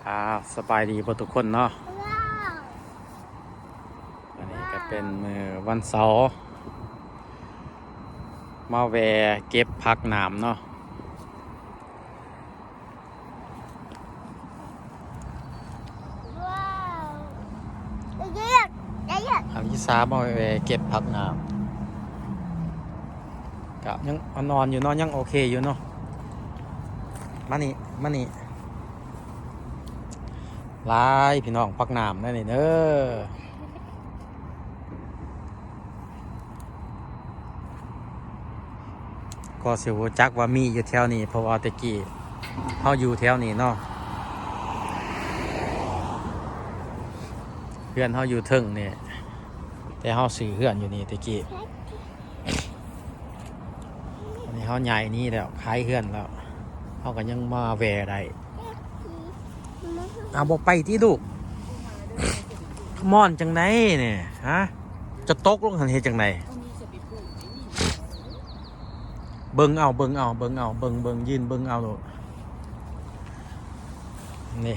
ອ່າ ສະບາຍດີເບິດທຸກຄົນເນາະ. ອັນນີ້ກໍເປັນມື້ວັນເສົາ ມາແວ່ເກັບຜັກໜາມເນາະ. ອາລິສາມາແວ່ເກັບຜັກໜາມ ກະຍັງອ່ອນໆຢູ່ເນາະ ຍັງໂອເຄຢູ່ເນາະ. ມານີ້ ມານີ້ ຫຼາຍພີ່ນ້ອງ ຜັກໜາມນັ້ນນີ້ເດີ. ກໍຊິຮູ້ຈັກວ່າມີຢູ່ແຖວນີ້ ເພາະວ່າແຕ່ກີ້ເຮົາຢູ່ແຖວນີ້ເນາະ ເຮືອນເຮົາຢູ່ເທິງນີ້ ແຕ່ເຮົາຊື້ເຮືອນຢູ່ນີ້ແຕ່ກີ້. ອັນນີ້ເຮົາຍ້າຍໜີແລ້ວ ຂາຍເຮືອນແລ້ວ ເຮົາກໍຍັງມາແວ່ໄດ້. ອາ ບໍ່ໄປຕິລູກ ມ່ອນຈັ່ງໃດນີ້ ຮະ ຈະຕົກລົງຫັ້ນເຮັດຈັ່ງໃດ? ເບິ່ງເອົາ ເບິ່ງເອົາ ເບິ່ງເອົາ ເບິ່ງ ເບິ່ງ ຢືນເບິ່ງເອົາໂລດ. ນີ້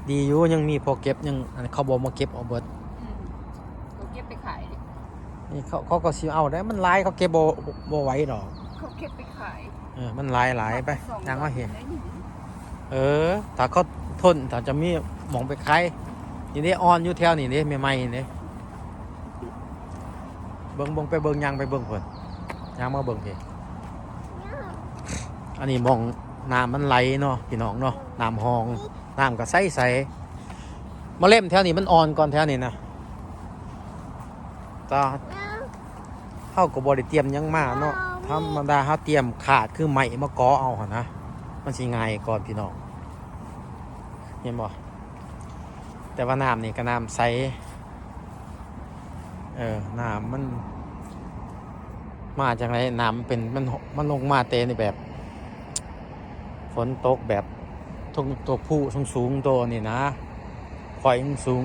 ດີຢູ່ ຍັງມີພໍເກັບ ຍັງ ອັນ ເຂົາບໍ່ມາເກັບເອົາເບິດ ອືມ ເຂົາເກັບໄປຂາຍ. ນີ້ເຂົາ ເຂົາກໍຊິເອົາໄດ້ ມັນຫຼາຍ ເຂົາເກັບບໍ່ ບໍ່ໄຫວດອກ ເຂົາເກັບໄປຂາຍ. ເອີ ມັນຫຼາຍໆ ໄປ ຍ່າງມາພີ້. ເອີ ຖ້າເຂົາທົນ ຖ້າຈະມີໝ່ອງໄປຂາຍ. ນີ້ເດ້ ອ່ອນຢູ່ແຖວນີ້ເດ້ ໃໝ່ໆນີ້ເດ້. ເບິ່ງ ເບິ່ງ ໄປເບິ່ງ ຍ່າງໄປເບິ່ງພຸ້ນ ຍ່າງມາເບິ່ງພີ້. ອັນນີ້ໝ່ອງນ້ຳມັນໄຫຼເນາະ ພີ່ນ້ອງເນາະ ນ້ຳຮ່ອງ ນ້ຳກໍໃສໆ. ມາເລັມແຖວນີ້ມັນອ່ອນກ່ອນ ແຖວນີ້ນະ ແຕ່ເຮົາກໍບໍ່ໄດ້ຕຽມຫຍັງມາເນາະ ທຳມະດາເຮົາຕຽມຂາດ ຄືໄມ້ມາເກາະເອົາຫັ້ນນະ ມັນຊິງ່າຍກ່ອນ ພີ່ນ້ອງ ເຫັນບໍ່? ແຕ່ວ່ານ້ຳນີ້ກໍນ້ຳໃສ. ເອີ ນ້ຳມັນມາຈັ່ງໃດ? ນ້ຳເປັນ ມັນ ມັນລົງມາແຕ່ນີ້ ແບບຝົນຕົກແບບຕົວ ຕົວພູສູງໆ ຕົວນີ້ນະ ຄວາຍສູງ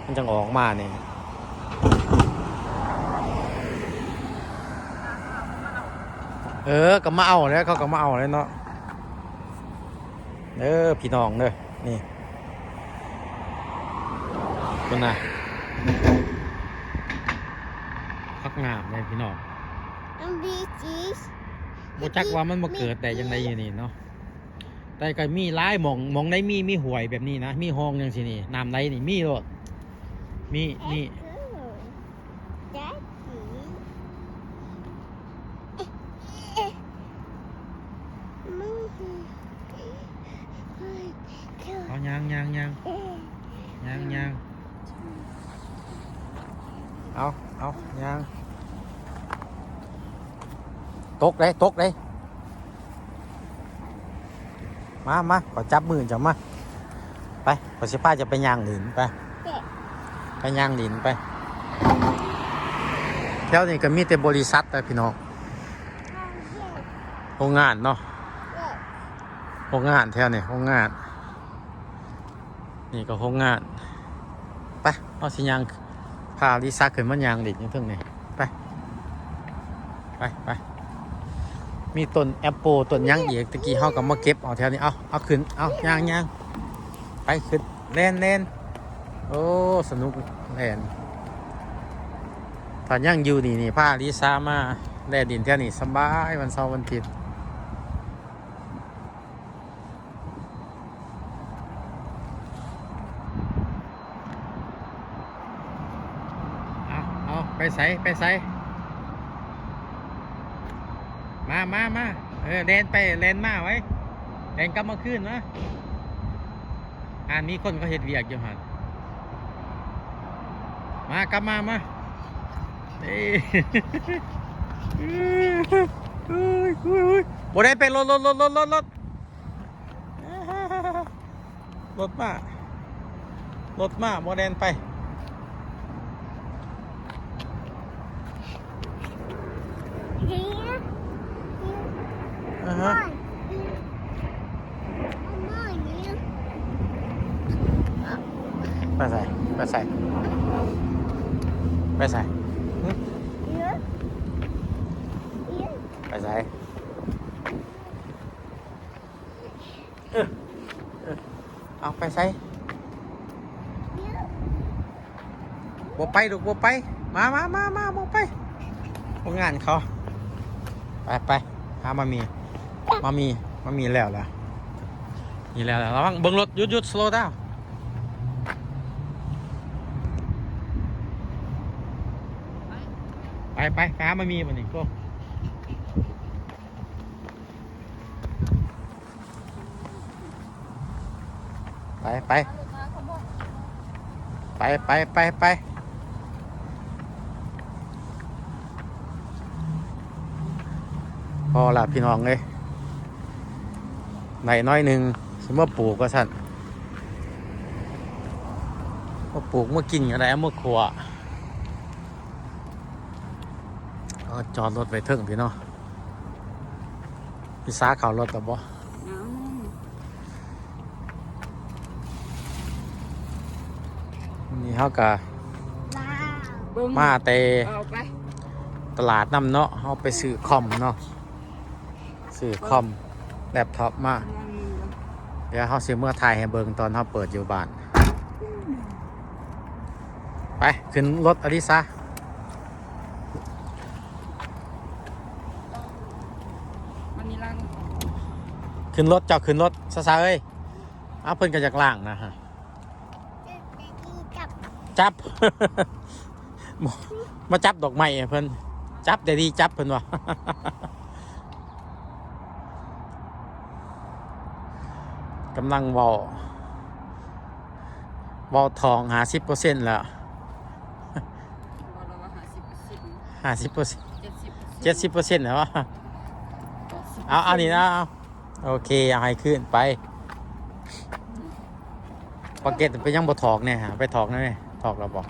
ໆ ມັນຈັ່ງອອກມານີ້. ເອີ ກໍມາເອົາແຫຼະ ເຂົາກໍມາເອົາແຫຼະເນາະ. ເດີພີ່ນ້ອງເດີ ນີ້ ພຸ້ນນະ ຜັກງາມເດ້ພີ່ນ້ອງ. ບໍ່ຈັກວ່າມັນມາເກີດໄດ້ຈັ່ງໃດຢູ່ນີ້ເນາະ ແຕ່ກໍມີຫຼາຍໝ່ອງ ໝ່ອງໃດມີ ມີຫ້ວຍແບບນີ້ນະ ມີຮ່ອງຈັ່ງຊີ້ນີ້ ນ້ຳໄຫຼນີ້ມີໂລດ ມີ ມີ. ເອົາຍ່າງ ຍ່າງ ຍ່າງ ຍ່າງ ຍ່າງ ເອົາ ເອົາ ຍ່າງ ຕົກເດ້ ຕົກເດ້. ມາ ມາ ຂໍຈັບມືເຈົ້າມາ ໄປ ຂໍຊິພາເຈົ້າໄປຍ່າງຫຼິ້ນ ໄປ ໄປຍ່າງຫຼິ້ນໄປ. ແຖວນີ້ກໍມີແຕ່ບໍລິສັດແຫຼະພີ່ນ້ອງ ໂຮງງານເນາະ ໂຮງງານແຖວນີ້ ໂຮງງານ. ນີ້ກໍໂຮງງານ ໄປ ເຮົາຊິຍ່າງ ພາລິສາຂຶ້ນມາຍ່າງຫຼິ້ນຢູ່ເທິງນີ້ ໄປ ໄປ ໄປ. ມີຕົ້ນແອັບໂປ ຕົ້ນຫຍັງອີກ ຕະກີ້ເຮົາກໍມາເກັບເອົາແຖວນີ້ ເອົາ ເອົາຂຶ້ນ ເອົາ ຍ່າງ ຍ່າງ ໄປ ຂຶ້ນ ແລ່ນ ແລ່ນ. ໂອ້ ສະໜຸກ ແລ່ນ. ຖ້າຍັງຢູ່ນີ້ນີ້ ພາລິສາມາແລ່ນຫຼິ້ນແຖວນີ້ສະບາຍ ວັນເສົາວັນອາທິດ. ເອົາ ເອົາ ໄປໃສ ໄປໃສ? ມາ ມາ ມາ ເອີ ແລ່ນໄປ ແລ່ນມາໄວ້ ແລ່ນກັບມາຄືນມາ. ອ່ານ ມີຄົນເຂົາເຮັດວຽກຢູ່ຫັ້ນ ມາ ກັບມາ ມາ. ເອີ ບໍ່ໄດ້ໄປ ລົດ ລົດ ລົດ ລົດ ລົດ. ລົດມາ ລົດມາ ບໍ່ແລ່ນໄປ. ອາຮະ ໄປໃສ ໄປໃສ ໄປໃສ ຫຶ ໄປໃສ? ເອົາໄປໃສ? ບໍ່ໄປລູກ ບໍ່ໄປ. ມາ ມາ ມາ ມາ ບໍ່ໄປ. ໂຮງງານເຂົາ. ໄປ ໄປ ຫາມາມີ ມາມີ ມາມີແລ້ວລະ. ນີ້ແລ້ວລະ ລະວັງເບິ່ງລົດ. ຢຸດ ຢຸດ slow down. ໄປ ໄປ ໄປຫາມາມີບາດນີ້ ໂກ. ໄປ ໄປ ໄປ ໄປ ໄປ ໄປ. ພໍລະພີ່ນ້ອງເອີຍ ໄດ້ໜ້ອຍໜຶ່ງ ຊິມາປູກວ່າຊັ້ນ. ມາປູກ ມາກິນກໍໄດ້ ເອົາມາຂົ້ວ. ເອົາຈອດລົດໄວ້ເທິງພີ້ເນາະ. ພິຊາເຂົ້າລົດແລ້ວບໍ່? ນີ້ເຮົາກະ ເບິ່ງ ມາແຕ່ ເອົາໄປ ຕະຫຼາດນຳເນາະ. ເຮົາໄປຊື້ຄອມເນາະ ຊື້ຄອມ ແລັບທັອບມາ. ລອງເບິ່ງກ່ອນ ດຽວເຮົາຊິເມືອຖ່າຍໃຫ້ເບິ່ງຕອນເຮົາເປີດຢູ່ບ້ານ. ໄປ ຂຶ້ນລົດອາລິຊາ. ມັນມີລາງ ຂຶ້ນລົດ ເຈົ້າຂຶ້ນລົດ ຊາຊາເອີຍ. ເອົາ ເພິ່ນກໍຢາກລ້າງນະ. ຈັບ ມາຈັບດອກໄມ້ໃຫ້ເພິ່ນ. ຈັບແດ່ດີ ຈັບ ເພິ່ນວ່າ. ກຳລັງເວົ້າ ເວົ້າທ່ອງຫ້າສິບເປີເຊັນແລ້ວ. ບໍ່ລະວ່າຫ້າສິບເປີເຊັນ ຫ້າສິບເປີເຊັນ ເຈັດສິບເປີເຊັນ ເຈັດສິບເປີເຊັນແລ້ວ. ເອົາ ອັນນີ້ນະ ເອົາ ໂອເຄ ເອົາໃຫ້ຄືນໄປ. ປາເກັດໄປຍັງບໍ່ຖອກແດ່ ໄປຖອກແດ່. ຖອກແລ້ວບໍ່?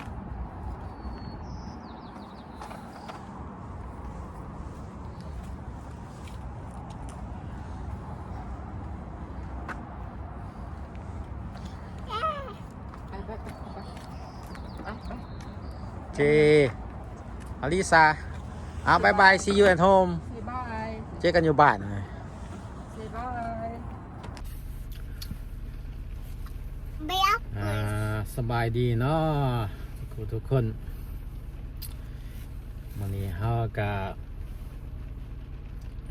ໄປ ໄປ ໄປ ໄປ ໄປ ໄປ. ໂອເຄ ອາລິຊາ. ອ້າວ ບາຍບາຍ see you at home. ບາຍບາຍ ເຈີກັນຢູ່ບ້ານ. ບາຍບາຍ. ອ່າ ສະບາຍດີເນາະທຸກຄົນ. ມື້ນີ້ເຮົາກະ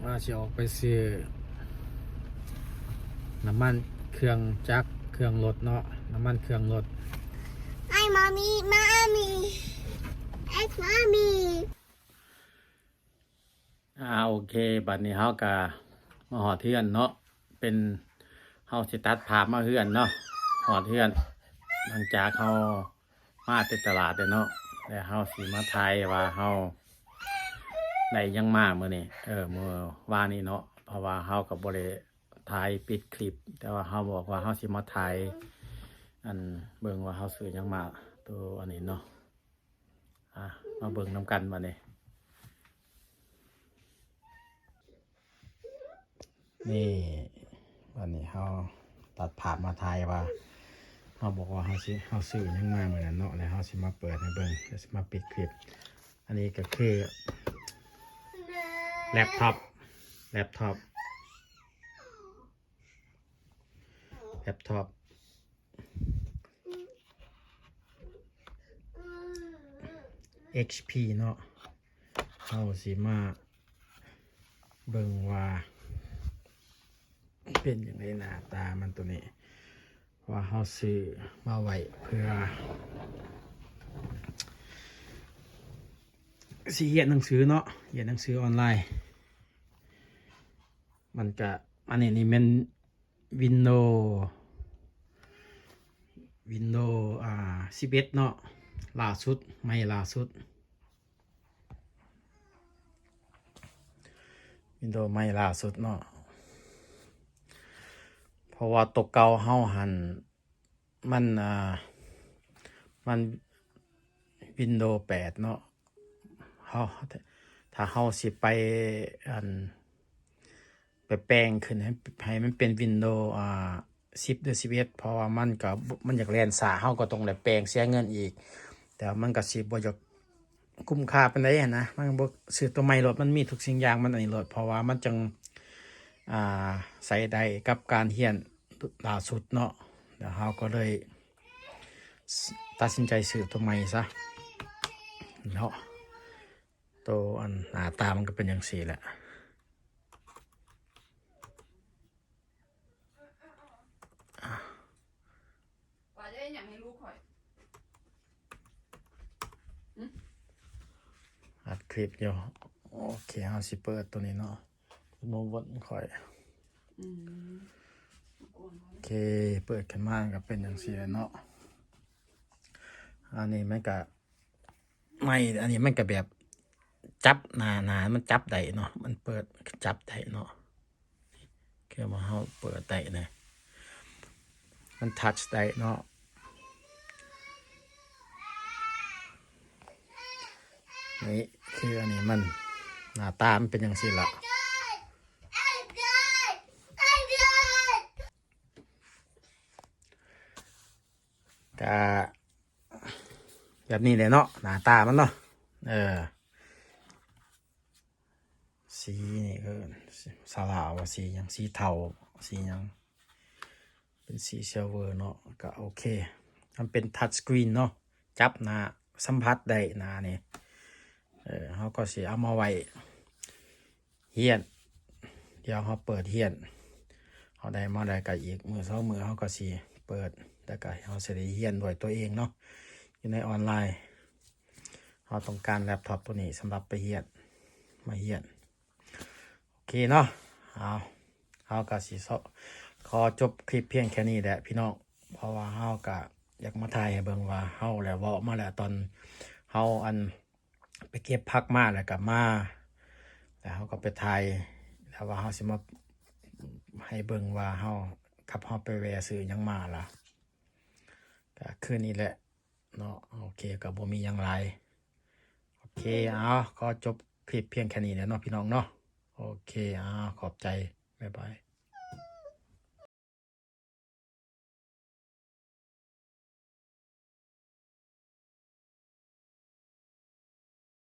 ວ່າຊິອອກໄປຊື້ນ້ຳມັນເຄື່ອງຈັກ ເຄື່ອງລົດເນາະ ນ້ຳມັນເຄື່ອງລົດ. Hi mommy, mommy, it's mommy. ອ່າ ໂອເຄ ບັດນີ້ເຮົາກະມາຮອດເຮືອນເນາະ. ເປັນ ເຮົາຊິຕັດພາບມາເຮືອນເນາະ ຮອດເຮືອນ ຫຼັງຈາກເຮົາມາແຕ່ຕະຫຼາດແລ້ວເນາະ ແລ້ວເຮົາຊິມາຖ່າຍວ່າເຮົາໄດ້ຫຍັງມາມື້ນີ້ ເອີ ມື້ວານນີ້ເນາະ. ເພາະວ່າເຮົາກໍບໍ່ໄດ້ຖ່າຍປິດຄລິບ ແຕ່ວ່າເຮົາບອກວ່າເຮົາຊິມາຖ່າຍ ອັນ ເບິ່ງວ່າເຮົາຊື້ຫຍັງມາ ໂຕອັນນີ້ເນາະ. ອ່າ ມາເບິ່ງນຳກັນບັດນີ້. ນີ້ ບັດນີ້ເຮົາຕັດພາບມາຖ່າຍວ່າ ເຮົາບອກວ່າເຮົາຊິ ເຮົາຊື້ຫຍັງມາມື້ນັ້ນເນາະ ແລ້ວເຮົາຊິມາເປີດໃຫ້ເບິ່ງ ແລ້ວຊິມາປິດຄລິບ. ອັນນີ້ກໍຄືແລັບທັອບ ແລັບທັອບ ແລັບທັອບ ເອັດພີ ເນາະ. ເຮົາຊິມາເບິ່ງວ່າເປັນຈັ່ງໃດໜ້າຕາມັນໂຕນີ້ ເພາະວ່າເຮົາຊື້ມາໄວ້ເພື່ອຊິຮຽນໜັງສືເນາະ ຮຽນໜັງສືອອນລາຍ. ມັນກະ ອັນນີ້ນີ້ແມ່ນ Windows Windows ອ່າ ສິບເອັດ ເນາະ ລ່າສຸດ ໃໝ່ລ່າສຸດ Windows ໃໝ່ລ່າສຸດເນາະ. ເພາະວ່າໂຕເກົ່າເຮົາຫັ້ນ ມັນ ອ່າ ມັນ Windows ແປດ ເນາະ. ເຮົາ ຖ້າເຮົາຊິໄປ ອັນ ໄປແປງຂຶ້ນໃຫ້ ໃຫ້ມັນເປັນ Windows ອ່າ ສິບ ຫຼື ສິບເອັດ ເພາະວ່າມັນກໍ ມັນຢາກແລ່ນຊ້າ ເຮົາກໍຕ້ອງໄດ້ແປງເສຍເງິນອີກ ແຕ່ວ່າມັນກໍຊິບໍ່ຢາກ ຄຸ້ມຄ່າປານໃດຫັ້ນນະ. ມັນບໍ່ ຊື້ຕົວໃໝ່ໂລດ ມັນມີທຸກສິ່ງຢ່າງ ມັນອັນນີ້ໂລດ ເພາະວ່າມັນຈັ່ງ ອ່າ ໃຊ້ໄດ້ກັບການຮຽນລ່າສຸດເນາະ. ແລ້ວເຮົາກໍເລີຍຕັດສິນໃຈຊື້ໂຕໃໝ່ຊະເນາະ. ໂຕອັນໜ້າຕາມັນກໍເປັນຈັ່ງຊີ້ແຫຼະ. ປາຈະເຮັດຫຍັງໃຫ້ລູກຂ້ອຍ? ອັດຄລິບຢູ່. ໂອເຄ ເຮົາຊິເປີດໂຕນີ້ເນາະ. ໂນເວີນຂ້ອຍ. ອືມ ໂອເຄ ເປີດຂຶ້ນມາກໍເປັນຈັ່ງຊີ້ແຫຼະເນາະ. ອັນນີ້ມັນກະ ໄມ້ ອັນນີ້ມັນກະແບບຈັບ ໜ້າ ໜ້າມັນຈັບໄດ້ເນາະ ມັນເປີດຈັບໄດ້ເນາະ. ຄືວ່າເຮົາເປີດໄດ້ນະ ມັນທັດໄດ້ເນາະ. ນີ້ຄືອັນນີ້ມັນ ໜ້າຕາມັນເປັນຈັ່ງຊີ້ລະ ກະແບບນີ້ແຫຼະເນາະ ໜ້າຕາມັນເນາະ. ເອີ ສີນີ້ເອີ້ນ ສາລາວວ່າສີຫຍັງ ສີເທົາ ສີຫຍັງ ເປັນສີຊິລເວີເນາະ. ກະໂອເຄ ມັນເປັນທັດສະກຣີນເນາະ ຈັບໜ້າ ສຳຜັດໄດ້ໜ້ານີ້. ເອີ ເຮົາກໍຊິເອົາມາໄວ້ຮຽນ ດຽວເຮົາເປີດຮຽນ ເຮົາໄດ້ມາໄດ້ກໍອີກມື້ສອງມື້ເຮົາກໍຊິເປີດ ແລ້ວກໍເຮົາຊິໄດ້ຮຽນດ້ວຍຕົວເອງເນາະ ຢູ່ໃນອອນລາຍ. ເຮົາຕ້ອງການແລັບທັອບໂຕນີ້ສຳລັບໄປຮຽນ ມາຮຽນ. ໂອເຄເນາະ ເອົາ ເຮົາກໍຊິຂໍຈົບຄລິບພຽງແຄ່ນີ້ແຫຼະພີ່ນ້ອງ ເພາະວ່າເຮົາກໍຢາກມາຖ່າຍໃຫ້ເບິ່ງວ່າເຮົາແຫຼະເວົ້າມາແລ້ວ ຕອນເຮົາອັນໄປເກັບຜັກມາ ແລ້ວກໍມາ ແລ້ວເຮົາກໍໄປຖ່າຍ ແລ້ວວ່າເຮົາຊິມາໃຫ້ເບິ່ງວ່າເຮົາ ກັບເຮົາໄປແວ່ຊື້ຫຍັງມາລະ ກໍຄືນີ້ແຫຼະເນາະ. ໂອເຄ ກໍບໍ່ມີຫຍັງຫຼາຍ. ໂອເຄ ເອົາ ຂໍຈົບຄລິບພຽງແຄ່ນີ້ແຫຼະເນາະ ພີ່ນ້ອງເນາະ. ໂອເຄ ເອົາ ຂອບໃຈ ບາຍບາຍ.